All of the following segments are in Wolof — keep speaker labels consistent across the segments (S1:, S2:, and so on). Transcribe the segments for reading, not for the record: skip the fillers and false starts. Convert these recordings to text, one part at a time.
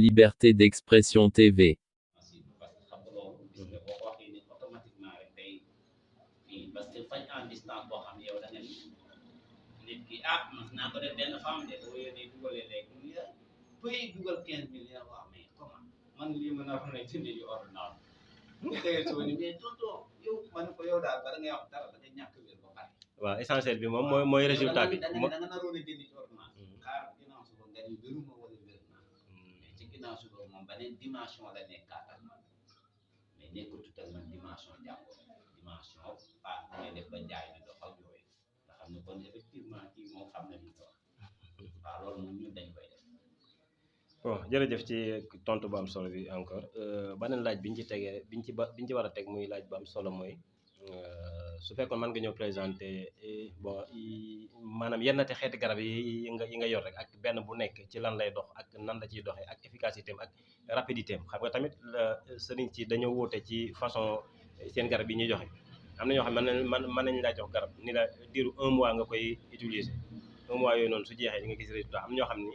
S1: Liberté d'expression TV.
S2: parce que faj en distance boo xam ne yow da nga ni nit ki mas naa ko def benn femme de boo yónnee dugalee léegi mu ne tuy dugal 15 000 ya waaw mais comment man lii mën a xam ne jënd yu ordonnance bu xëyee suba ni mais tonton yow man ko yow daal bala ngay wax dara da nga ñàkk wér ba pare
S3: waaw essentiel bi moom mooy résultat bi
S2: da nga naroon a jënd ci ordonnance xaar ginnaaw suba nga ni wéruma wala wér naa mais ci ginnaaw suba moom beneen dimension la nekkaat ak man mais nekkatut ak man dimension jàngoro dimension ngay def ba jaay na doxal yooyu nga xam ne kon effectivement kii moom xam na li ñu wax waaw loolu moom ñun dañ koy def.
S3: bon jërëjëf ci tontu bu am solo bi encore beneen laaj biñ ci tegee biñ ci war a teg muy laaj bu am solo mooy su fekkoon mën nga ñëw présenté bon maanaam yenn te xeeti garab yi nga yor rek ak benn bu nekk ci lan lay dox ak nan la ciy doxee ak efficacité am ak rapidité am xam nga tamit sëriñ ci dañoo wóote ci façon seen garab yi ñuy joxe. am na ñoo xam ne mën nañ laa jox garab ni la diiru 1 mois nga koy utiliser 1 mois yooyu noonu su jeexee di nga gis résultat am ñoo xam ni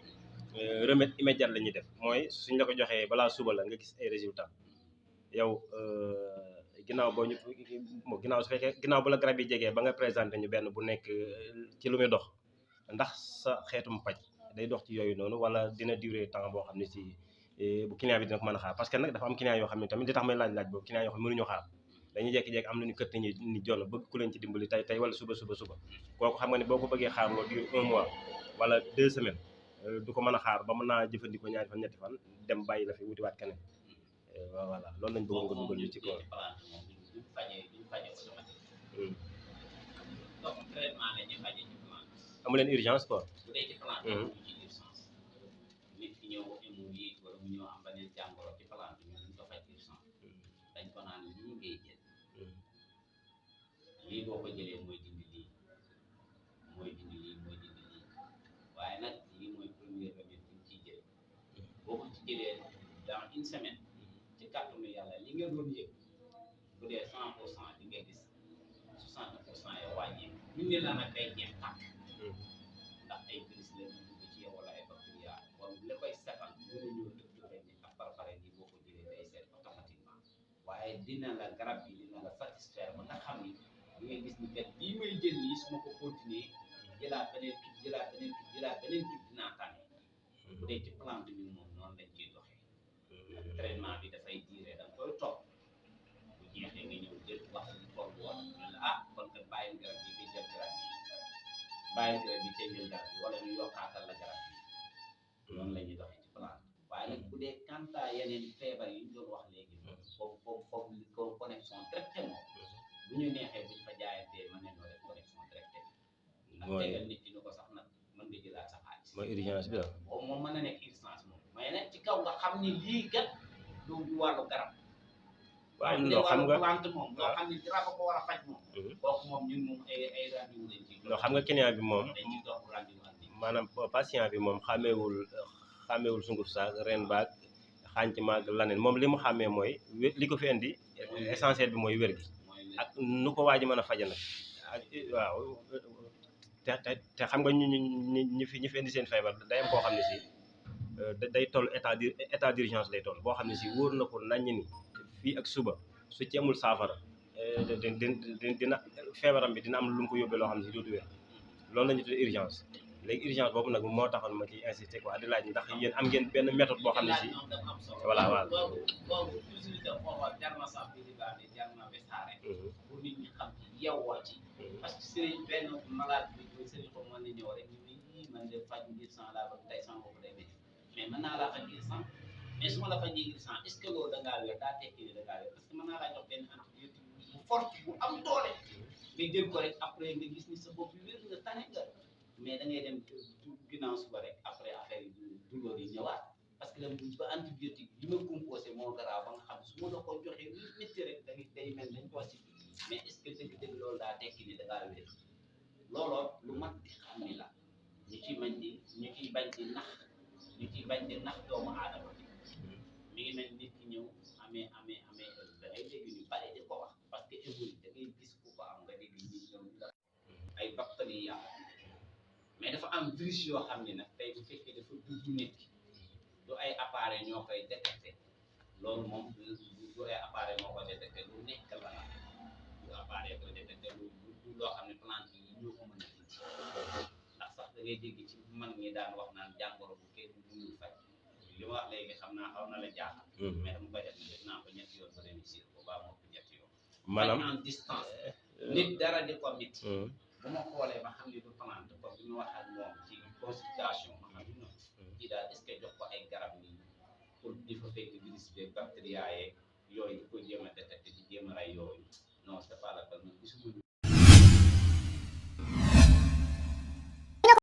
S3: remède immédiat la ñuy def mooy suñ la ko joxee balaa suba la nga gis ay résultat yow ginnaaw su fekkee ginnaaw bu la garab yi jegee ba nga présenté ñu benn bu nekk ci lu muy dox ndax sa xeetum paj day dox ci yooyu noonu wala dina durer temps boo xam ne si bu client bi dina ko mën a xaar parce que nag dafa am client yoo xam ne tamit li tax may laaj boobu client yoo xam ne mënuñu xaar dañuy jékki-jékki am lu ñu kët ni jonn bëgg ku leen ci dimbali tey wala suba kooku xam nga ne boo ko bëggee xaar loo diir 1 mois wala 2 semaines du ko mën a xaar ba mën naa jëfandikoo ñaari fan ñetti fan dem bàyyi la fi wutiwaat keneen voilà loolu lañ bëggoon nga dugal ñu ci kaw.
S2: donc traitement la ñuy fajee ci plante.
S3: amu leen urgence quoi.
S2: bu dee ci plante amuñu ci urgence nit ki ñëw hémorroïde wala mu ñëw am beneen jàngoro ci plante ñu duñ ko faj urgence dañ ko naan lii ngay jël lii boo ko jëlee mooy dindi lii waaye nag lii mooy premier remède bi ciy jël boo ko ci jëlee dans 1 semaine ci kàttanu yàlla li nga doon yëg bu dee 100% di nga gis 60% ya wàññi ñu ne la nag day jeex tàkk ndax ay virus la ñu dugg ci yow wala ay bactéria kon la koy setal mënu ñoo tëb rek ni ak pare ni boo ko jëlee day seet automatiquement waaye dina la garab bi dina la satisfaire ba nga xam ni di nga gis ni kat lii may jël nii su ma ko continuer jëlaat beneen kit dinaa tànne bu dee ci plante bi moom noonu lañ ciy doxee traitement bi dafay diire da nga koy topp bu jeexee nga ñëw jël wax li toll woon ñu la kon kat bàyyil garab bi jël garab bi te jël garab bi wala ñu yokkaatal la garab bi noonu la ñuy doxee ci plante waaye nag bu dee kanta yeneen feebar yi ñu doon wax léegi foofu connexion directe moom bu ñu neexee buñ fa jaayantee mën nañoo def connexion directe ndax tegal nit ki ni ko sax nag mën nga jëlaat sa xaalis
S3: mooy urgence bi la
S2: moom mën na nekk urgence moom mais nag ci kaw nga xam ni lii gat du wàllu garab
S3: waaw loo xam nga
S2: plante moom loo xam ni garab ko war a faj moom kooku moom ñun moom ay rendez-vous lañ ci
S3: loo xam nga client bi moom
S2: dañ ci dox rendez-vous ak nit
S3: maanaam patient bi moom xàmmeewul sunguf saak ren baag xànc maag laneen moom li mu xàmmee mooy li ko fi indi essentiel bi mooy wér gi ak nu ko waa ji mën a faje nag ak waaw te xam nga ñi fi indi seen feebar day am koo xam ne si day toll état d'urgence lay toll boo xam ne si wóor na ko naññ ni fii ak suba su ci amul saafara dina feebaram bi dina am lu mu ko yóbbee loo xam ne si dootu wér loolu la ñu tuddee urgence léegi urgence boobu nag moo taxoon ma ci insister quoi di laaj ndax yéen am ngeen benn méthode boo xam ne si voilà
S2: boobu toujours jar na sax bi jar na wesaare pour nit ñi xam ci yeewoo ci parce que sëriñ benn malade bi sëriñ ko mën na ñëw rek ñu ni man de faj ngir sans la ba tey sans bopp day métti mais mën naa laa faj ngir sans mais su ma la fajee ngir sans est ce que loolu da ngaa wér daa tekki ne da ngaa wér parce que mën naa laa jox benn antibiotique bu fort bu am doole nga jël ko rek après nga gis ni sa bopp bi wér nga tane nga mais da ngay dem ginnaaw suba rek après affaire yi douleur yi ñëwaat parce que ba antibiotique bi ma composé moo garaaw ba nga xam su ma la ko joxee lu métti rek day mel dañ koo si mais est ce que dëgg-dëgg loolu daa tekki ni da ngaa wér looloo lu mat di xam ni la ñu ciy bañ di nax doomu aadama bi mi ngi mel nit ki ñëw amee da ngay dégg ñu bari di ko wax parce que évolué da ngay gis ku ko am nga dégg ñi ñoom ay bactéries mais dafa am virus yoo xam ne nag tey bu fekkee dafa dugg nit ki du ay appareil ñoo koy détecté loolu moom du ay appareil moo koy détecté lu nekk la nag du appareil koy détecté lu loo xam ne plante yi ñoo ko mën a indi ndax sax da ngay dégg ci mag ñi daan wax naan jàngoro bu kenn mënul faj li ma wax léegi xam naa xaw na la jaaxal mais dama koy def naa ko ñetti yoon ba réussir ko baa moo ko ñetti yoon
S3: maanaam
S2: en distance nit dara di ko mit bu ma xoolee ba xam ne du plante comme bi ñu wax ak moom ci consultation ma xam ne non kii daal est-ce que jox ko ay garab nii pour di fa fekk virus beeg bactéria yeeg yooyu di ko jéem a détecté di jéem a rey yooyu non c'est pas la peine gisuma